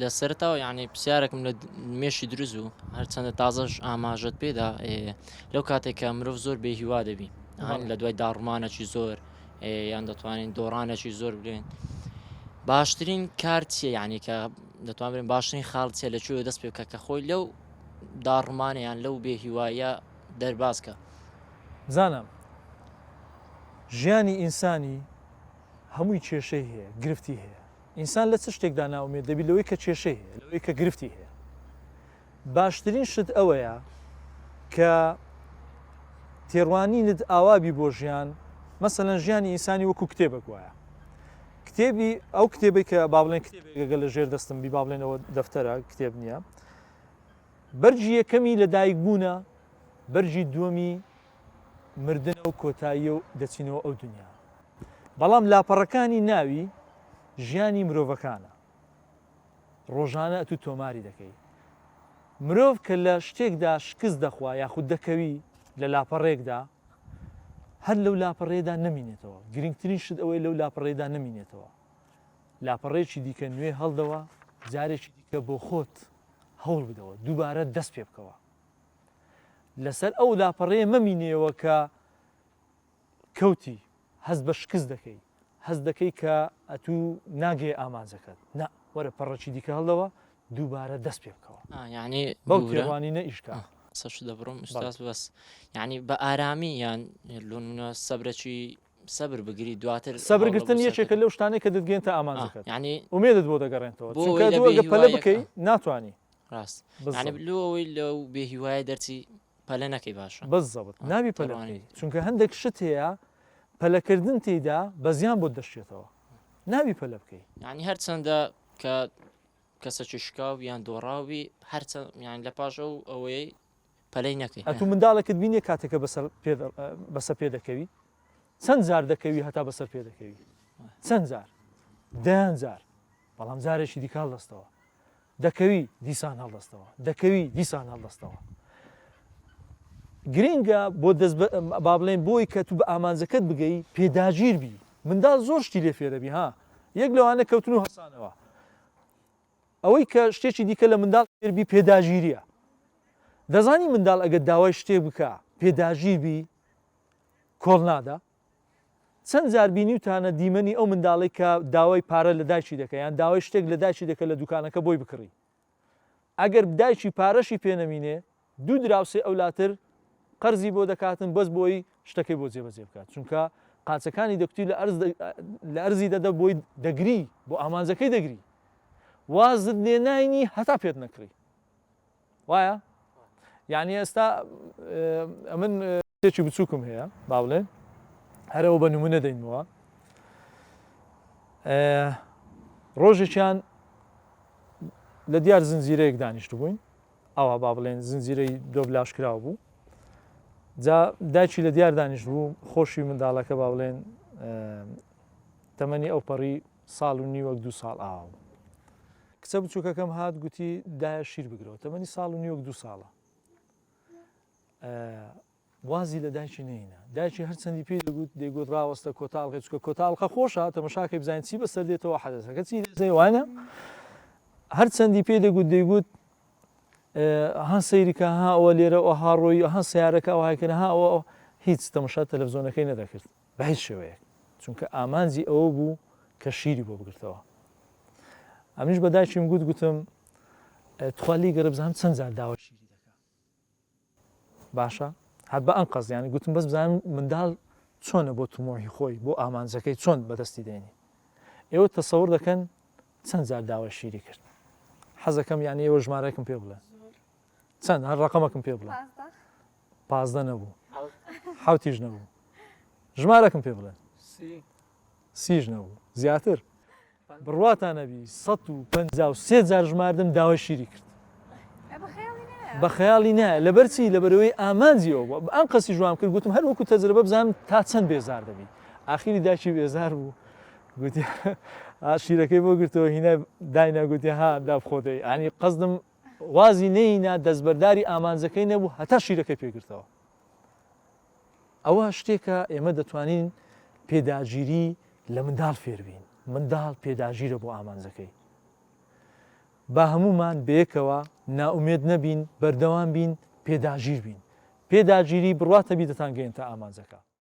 لە سەرەتاوە یانی پرسیارێکم لە مێشی دروست بوو هەرچەندە تازەش ئاماژەت پێدا لەو کاتێک کە مرۆڤ زۆر بێ هیوا دەبی لە دوای داڕمانەکی زۆر یان دەتوانین دۆڕانێکی زۆر بلێن باشترین کار چییە یعنی کە دەتوان بڵێن باشترین خاڵ چیە لە کوێ دەست پێ بکە کە خۆی لەو داڕمانیان لەو بێ هیوایە دەرباز کە زانام ژیانی ئینسانی هەمووی کێشەی هەیە گرفتی هەیە ئینسان لە چ شتێکدا نائومێد دەبی لەوەی کە کێشەی هەیە لەوەی کە گرفتی هەیە باشترین شت ئەوەیە کە تێڕوانینت ئاوابی بۆ ژیان مەسەلەن ژیانی ئینسانی وەکو کتێبێک وایە کتێبی ئەو کتێبێک کە با بڵێن کتێبێکەگە لە ژێر دەستم بی با بڵێنەوە دەفتەرە کتێب نییە بەرگی یەکەمی لە دایک بوونە بەرگی دووەمی مردنە و کۆتاییە و دەچینەوە ئەو دنیا بەڵام لاپەڕەکانی ناوی ژیانی مرۆڤەکانە ڕۆژانە ئەتوو تۆماری دەکەی. مرۆڤ کە لە شتێکدا شکست دەخوا یاخود دەکەوی لە لاپەڕەیەکدا هەر لەو لاپەڕەیەدا نەمینێتەوە، گرنگترین شت ئەوەیە لەو لاپەڕەیەدا نەمینێتەوە. لاپەڕەیەکی دیکە نوێ هەڵدەوە، جارێکی دیکە بۆ خۆت هەوڵ بدەوە، دووبارە دەست پێ بکەوە. لەسەر ئەو لاپەڕەیە مەمینێەوە کە کەوتی هەست بە شکست دەکەی هەست دەکەی کە ئەتوو ناگەیە ئامانجەکەت نا وەرە پەڕەکی دیکە هەڵدەوە دووبارە دەست پێ بکەوە یعنی بەو تێڕوانینە ئیش کە. قسەش دەبڕم ئوستاز بەس یعنی بە ئارامی یان لۆنمونە سەبرەکی سەبر بگری دواتر سەبرگرتن یەکێکە لەو شتانەی کە دەتگەێنتە ئامانجەکەت یعنی ئومێدت بۆ دەگەڕێنەوە چونکە دوو ئەگە پەلە بکەی ناتوانی ڕاست یعنی لۆ ئەوەی لەو بێهیوایە دەرچی پەلە نەکەی باشە. بزەبت نابی پەلە بکەی چونکە هەندێک شت هەیە پەلەکردن تێیدا بە زیان بۆت دەشکێتەوە نابی پەلە بکەی. یانی هەرچەندە کە کەسەکی شکاو یان دۆڕاو بی هەرچەند یان لە پاش ئەو ئەوەی پەلەی نەکەی. ئەتوو منداڵێکت بینیە کاتێکە بەسەر پێ بەسە پێ دەکەوی چەند جار دەکەوی هەتا بەسەر پێ دەکەوی چەند جار دەیان جار بەڵام جارێکی دیکە هەڵدەستەوە دەکەوی دیسان هەڵدەستەوە دەکەوی دیسان هەڵدەستەوە گرینگە بۆ دەست با بڵێن بۆی کە تو بە ئامانجەکەت بگەی پێداگیر بی منداڵ زۆر شتی لێ فێرەبی ها یەک لەوانە کەوتن و هەسانەوە ئەوەی کە شتێکی دیکە لە منداڵ فێربی پێداگیریە دەزانی منداڵ ئەگەر داوای شتێک بکە پێداگیر بی کۆڵ نادا چەند جار بینیوتانە دیمەنی ئەو منداڵەی کە داوای پارە لە دایکی دەکا یان داوای شتێک لە دایکی دەکا لە دوکانەکە بۆی بکڕی ئەگەر دایکی پارەشی پێ نەمینێ دوو دراوسێ ئەولاتر قەرزی بۆ دەکاتن بەس بۆی شتەکەی بۆ جێبەجێ بکات چونکە قاچەکانی دەکوتی لە ئەرز لە ئەرزی دەدە بۆی دەگری بۆ ئامانجەکەی دەگری وازت لێ ناینی هەتا پێت نەکڕی وایە یعنی ئێستا ئەمن کچێکی بچووکم هەیە با بڵێن هەرەوە بە نمونە دەینمەوە ڕۆژێکیان لە دیار زنجیرەیەک دانیشت بووین ئەوە با بڵێن زنجیرەی دۆبلاش کراو بوو جا دایکی لە دیار دانیشت بوو خۆشی منداڵەکە با بڵێن تەمەنی ئەو پەڕی ساڵ و نیوەک دو ساڵ ئاوا بوو کچە بچووکەکەم هات گوتی دایە شیر بگرەوە تەمەنی ساڵ و نیوەک دو ساڵە وازی لە دایکی نەینا دایکی هەرچەندی پێی دەگوت دەیگوت ڕاوەستە کۆتا ئەڵقەی چونکە کۆتا ئەڵقە خۆشە تەمەشاکەی بزانین چی بەسەر دێتەوە حەدەسەکە چی دێ وانە هەرچەندی پێی دەگوت دەیگوت ها سەیریکە ها ئەوە لێرە ئەو ها ڕۆی ها سیارەکە ئەو هایکردن ها ئەوە هیچ تەمەشا تەلەڤزیۆنەکەی نەدەکرد بە هیچ شێوەیەک چونکە ئامانجی ئەوە بوو کە شیری بۆ بگرتەوە ئەمنیش بە دایکیم گوت گوتم تخوا لی گەڕێ بزانم چەند جار داوای شیری دەکا باشە هەر بە ئەنقەست یانی گوتم بەس بزانم منداڵ چۆنە بۆ تموحی خۆی بۆ ئامانجەکەی چۆن بەدەستی دێنی ئێوە تەسەور دەکەن چەند جار داوای شیری کرد حەزەکەم یانی ئێوە ژمارەکم پێ بڵێن چەند هەر ڕقەمەکم پێ بڵێن 15 نەبوو حوتیش نەبوو ژمارەکم پێ بڵێن سیش نەبوو زیاتر بڕواتان نەبی 153 جار ژماردم داوای شیری کرد بە خەیاڵی نایە لەبەر چی لەبەرەوەی ئامانجی ئەو بوو ئەم قەسی جوان کرد گوتم هەر وەکو تەجربە بزانم تا چەند بێزار دەبی ئاخیری داکی بێزار بوو گوتی شیرەکەی بۆ گرتەوە هینا داینا گوتی ها دا بخۆدەی ئەنی قەزدم وازی نەینا دەستبەرداری ئامانجەکەی نەبوو هەتا شیرەکەی پێگرتەوە ئەوە شتێکە ئێمە دەتوانین پێداگیری لە منداڵ فێربین، منداڵ پێداگیرە بۆ ئامانجەکەی. با هەموومان بەیەکەوە نائومێد نەبین، بەردەوام بین، پێداگیر بین. پێداگیری بڕواتە بی دەتانگەیەنتە ئامانجەکە.